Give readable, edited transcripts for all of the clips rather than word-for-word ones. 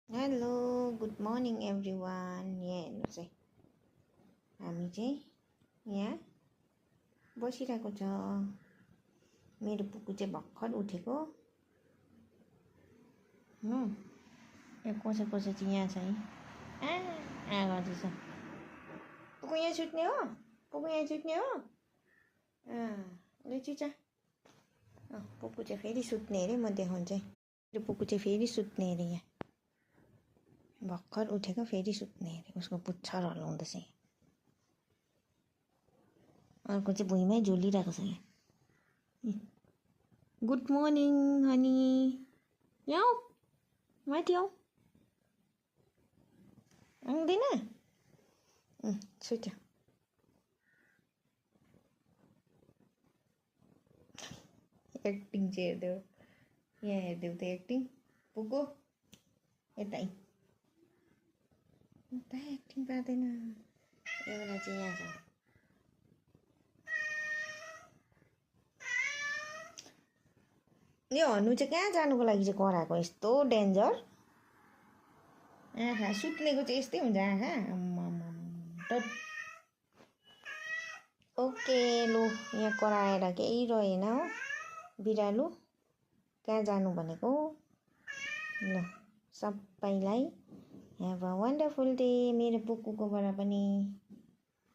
Hello good morning everyone. यहाँ हेर्नुहोस् है, हामी चाहिँ यहाँ बसिरहेको छ। मेरो पुकु चाहिँ भर्खर उठेको हो। कसै चाहिँ यहाँ छ है, गर्दैछ। पुकु यहाँ सुत्ने हो, पुकु यहाँ सुत्ने हो। ल चिचा, पुकु चाहिँ फेरि सुत्ने अरे। म देखाउँछु है, मेरो पुकु चाहिँ फेरि सुत्ने अरे। यहाँ भर्खर उठेको फेरि सुत्ने अरे। उसको पुच्छर हल्लाउँदैछ। अर्को चाहिँ भुइँमै झुलिरहेको छ। यहाँ गुड मर्निङ हनी, यहाँ माथि आऊ। आउँदैन, सुत्यो। एक्टिङ चाहिँ हेरिदेऊ, यहाँ हेरिदेऊ त एक्टिङ। पुगो यतै एक्टिङ पार्दैन। एउटा चाहिँ यहाँ छ। यो हनु चाहिँ कहाँ जानुको लागि चाहिँ कराएको यस्तो डेन्जर। आँखा सुत्नेको चाहिँ यस्तै हुन्छ आँखा। ओके लु, यहाँ कराएर केही रहेन हो। बिरालु कहाँ जानु भनेको। ल सबैलाई ह्याभ अ वन्डरफुल डे। मेरो पुकुकोबाट पनि,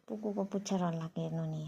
पुकुको पुच्छर हल्लाएको हेर्नु नि।